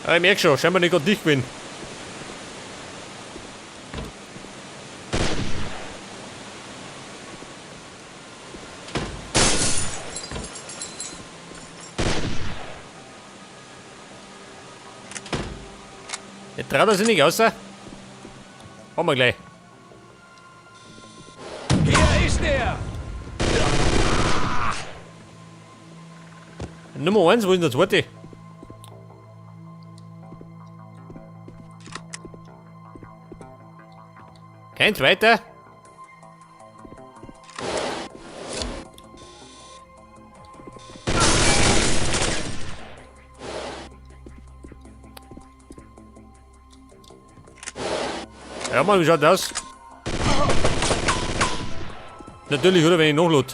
Aber ich merke schon, scheinbar nicht gerade dicht gewesen. Der traut er sich nicht raus. Haben wir gleich. Hier ist er! Nummer 1, wo ist denn der zweite? Kein zweiter? Ja Mann, wie schaut das? Natürlich, oder wenn ich nachlade.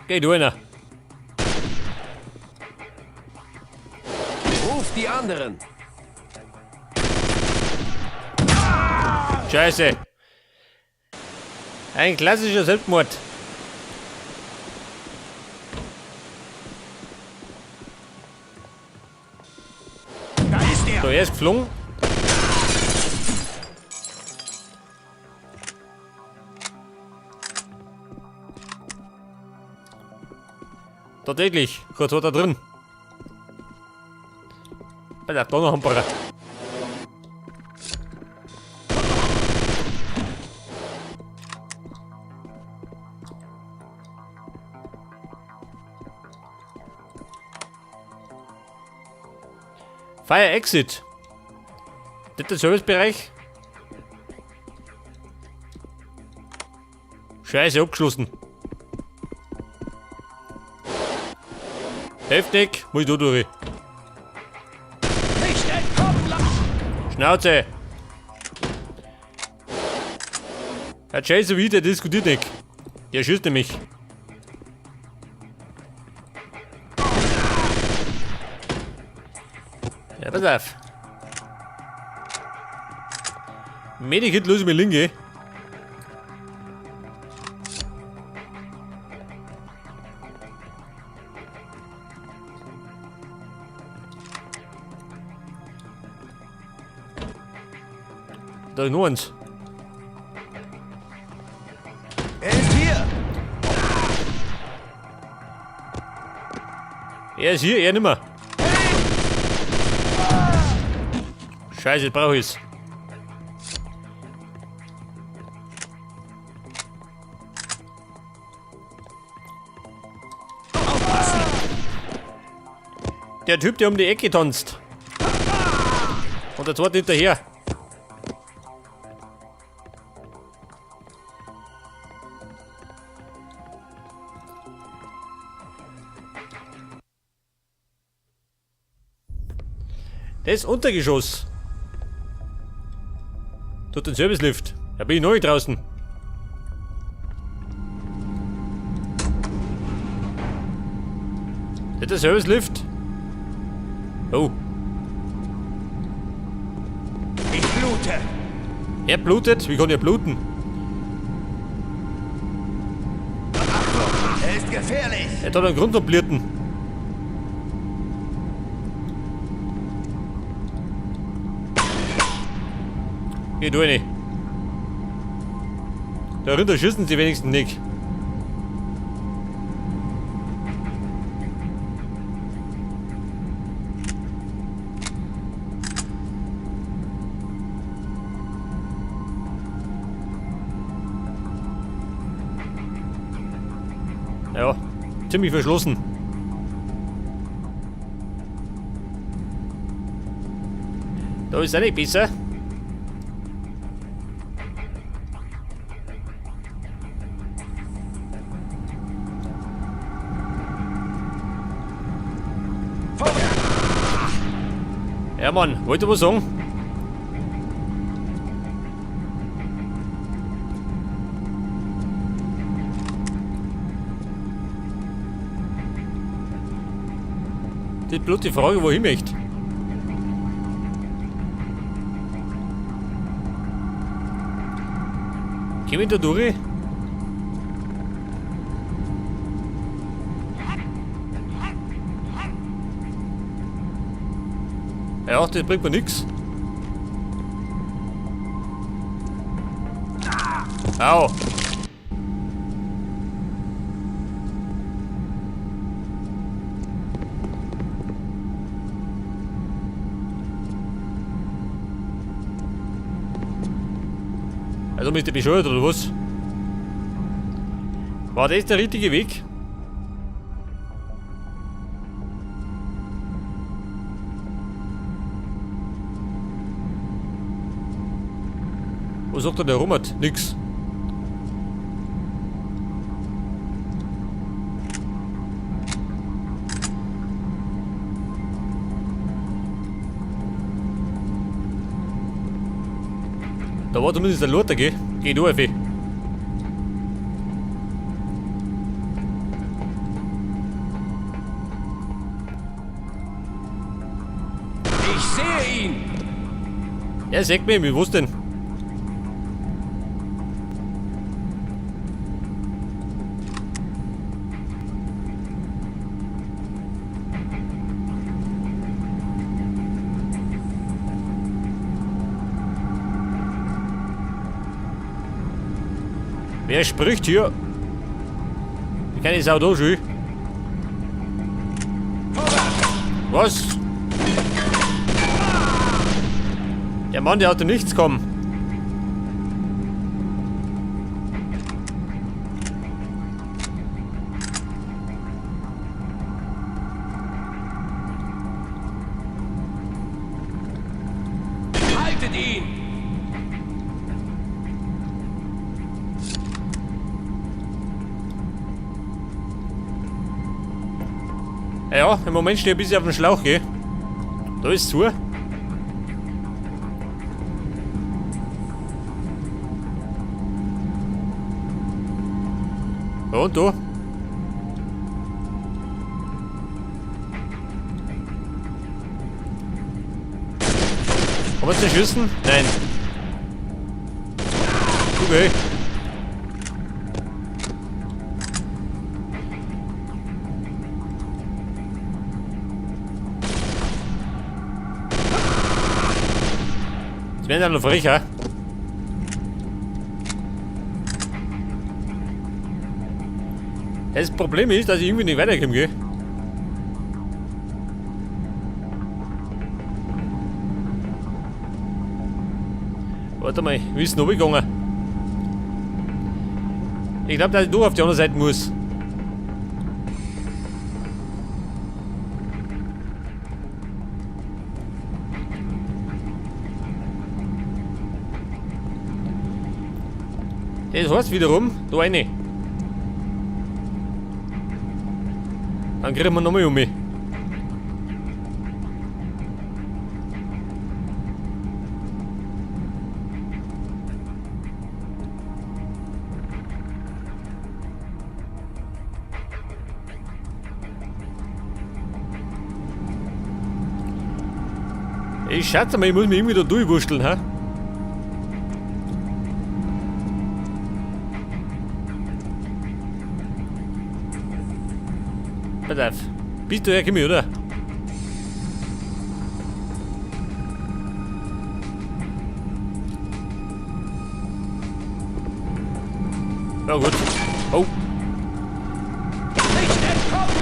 Geh du einer. Ruf die anderen! Scheiße. Ein klassischer Selbstmord. Da ist er! So, er ist geflogen. Tatsächlich, kurz war da drin. Pass auf, da noch ein paar. Fire Exit. Das ist der Servicebereich. Scheiße, abgeschlossen. Heftig, muss ich da durch. Nicht entkommen lassen! Schnauze! Herr Jason wieder diskutiert nicht. Der schießt nämlich. Ja, pass auf. Medikit löse ich mir linke. Da ist nur eins. Er ist hier! Er ist hier, er nimmer. Scheiße, brauch ich's. Aufpassen! Der Typ, der um die Ecke tanzt. Und der zweite hinterher. Das Untergeschoss. Tut den Servicelift. Da bin ich noch nicht draußen. Das ist der Servicelift. Oh. Ich blute! Er blutet? Wie kann er bluten? Achtung! Er ist gefährlich! Er hat einen Grund zum Bluten. Geh du rein. Darunter schießen sie wenigstens nicht. Ja, ziemlich verschlossen. Da ist auch nicht besser. Ja Mann, wollte was sagen? Die bloß die Frage, wo ich möchte. Komm ich da durch? Ja, das bringt mir nichts. Au. Also bist du bescheuert oder was? War das der richtige Weg? Was sagt denn der Robert? Nix. Da war zumindest der Lothar, gell? Geh du, Effi. Ich sehe ihn! Er sagt mir, wie was denn? Wer spricht hier? Ich kann jetzt auch da schon. Was? Der Mann, der hat nichts kommen. Haltet ihn! Ja, im Moment stehe ich ein bisschen auf dem Schlauch, gell? Da ist zu. Und da? Kann man es schießen? Nein. Okay. Jetzt werden sie noch frecher. Das Problem ist, dass ich irgendwie nicht weiterkomme, gell? Warte mal, wie ist denn runtergegangen? Ich glaub, dass ich durch auf die andere Seite muss. Das heißt wiederum, da rein. Dann kriegen wir nochmal um mich. Ich schätze mal, ich muss mich irgendwie da durchwursteln, hä? Pass auf. Bist du hergekommen, oder? Ja gut. Oh. Nicht entkommen!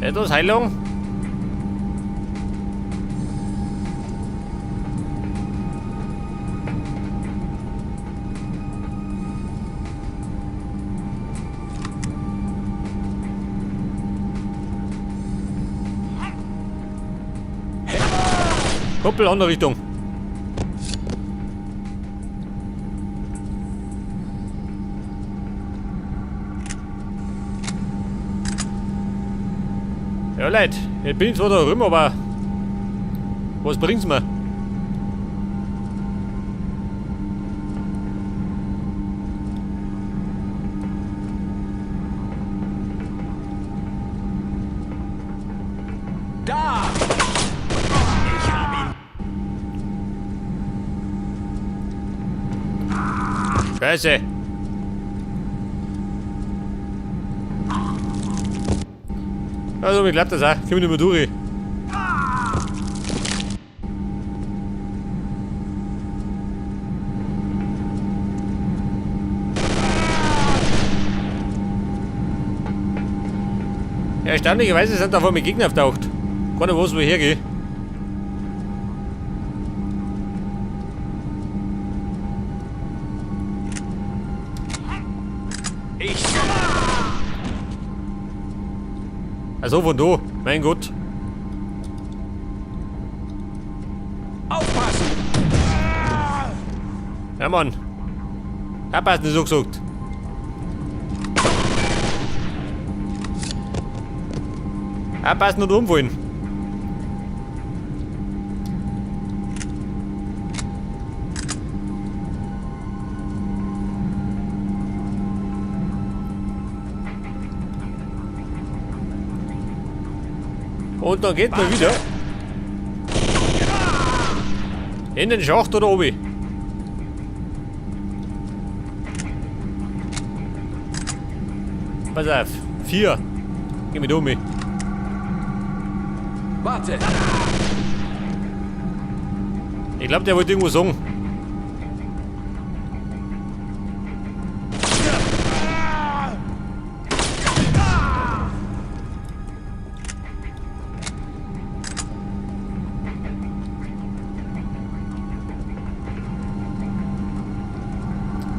Etwas Heilung. Kuppel, andere Richtung. Ja, Leute, ich bin zwar da rum, aber was bringt's mir? Da! Ich hab ihn. Scheiße. Also, mir klappt das auch. Komm ich nicht mehr durch. Erstaunlicherweise sind da vor mir Gegner auftaucht. Keiner weiß, wo ich hergehe. Ich. Also von da. Mein Gott. Aufpassen! Ja, Mann. Abpassen, so gesagt. Abpassen und umfallen. Und dann geht man wieder. In den Schacht oder oben? Pass auf. 4. Geh mit um. Warte! Ich glaube, der wollte irgendwo sagen.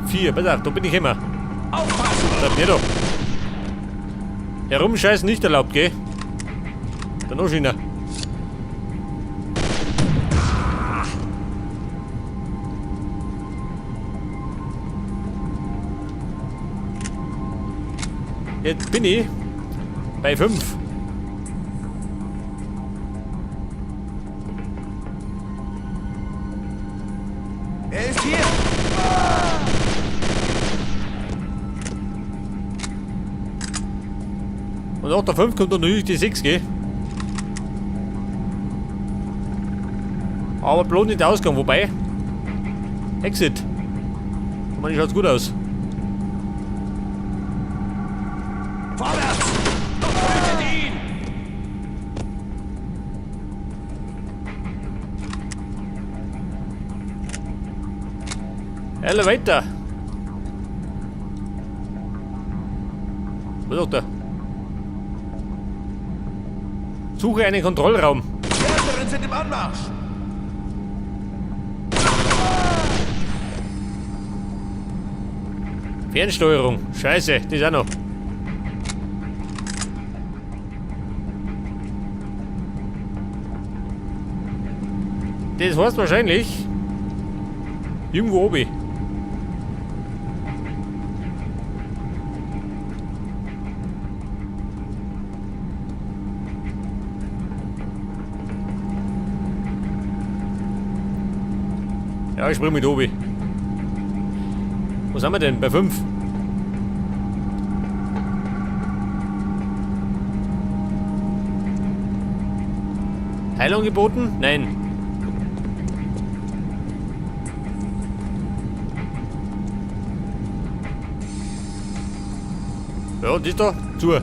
Vier, pass auf, da bin ich immer. Aufpassen! Bleib mir doch. Herumscheißen nicht erlaubt, gell? Der Noschiner. Jetzt bin ich bei 5. Er ist hier. Und nach der 5 kommt dann natürlich die 6, gell? Aber bloß nicht der Ausgang, wobei. Exit. Ich meine, schaut's gut aus. Vorwärts! Tötet ihn! Elevator. Was sagt er? Suche einen Kontrollraum. Die anderen sind im Anmarsch. Fernsteuerung. Scheiße, das ist auch noch. Das heißt wahrscheinlich irgendwo oben. Ja, ich spring mit oben. Wo sind wir denn? Bei 5. Heilung geboten? Nein. Ja, und ist da? Zu.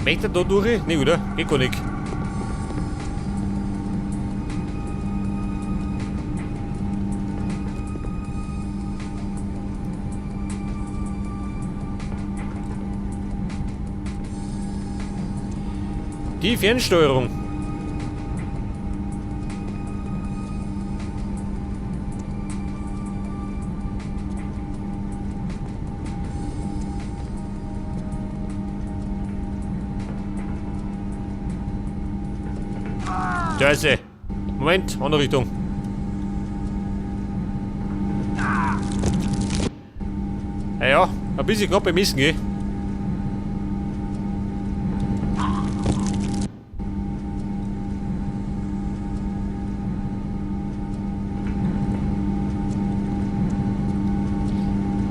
Möchte er da durch? Nee, oder? Geht gar nicht. Die Fernsteuerung. Scheiße. Moment, andere Richtung. Ja, ja, ein bisschen knapp beim Essen, gell?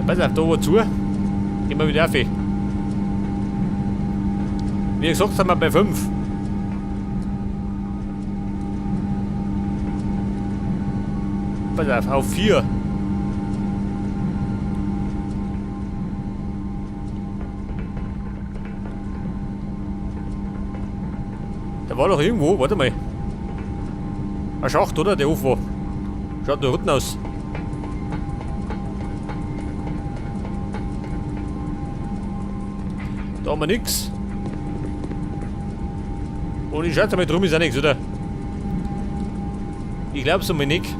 Pass auf, da wo zu. Gehen wir wieder auf. Wie gesagt, sind wir bei 5. Pass auf, auf 4. Da war doch irgendwo, warte mal. Ein Schacht, oder? Der auf war. Schaut da unten aus. Da haben wir nix. Und ich schätze mal, drum ist auch nichts, oder? Ich glaub's einmal nicht.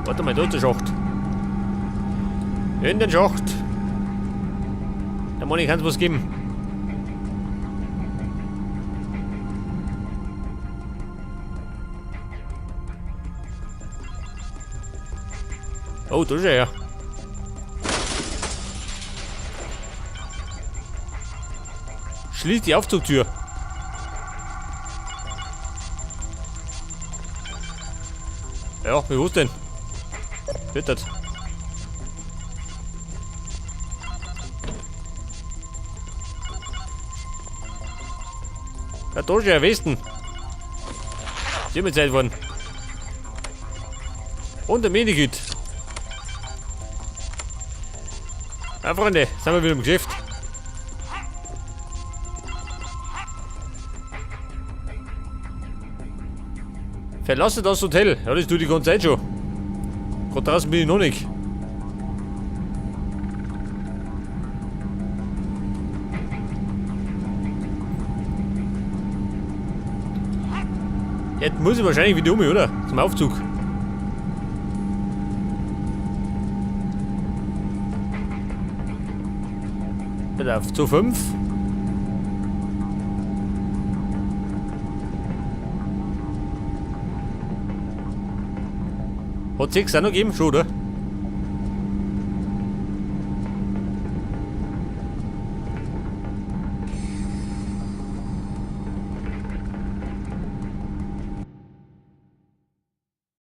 Warte mal, da ist der Schacht. In den Schacht. Da muss ich ganz was geben. Oh, da ist er ja. Schließ die Aufzugtür. Ja, wie was denn? Wird das? Ja, da ist ja Westen. Sind wir Zeit worden. Und der Medikit. Ja, Freunde, sind wir wieder im Geschäft. Verlasse das Hotel. Ja, das tue ich die ganze Zeit schon. Gerade draußen bin ich noch nicht. Jetzt muss ich wahrscheinlich wieder um, oder? Zum Aufzug. Auf zu 5. Hat 6 auch noch gegeben? Schon, oder?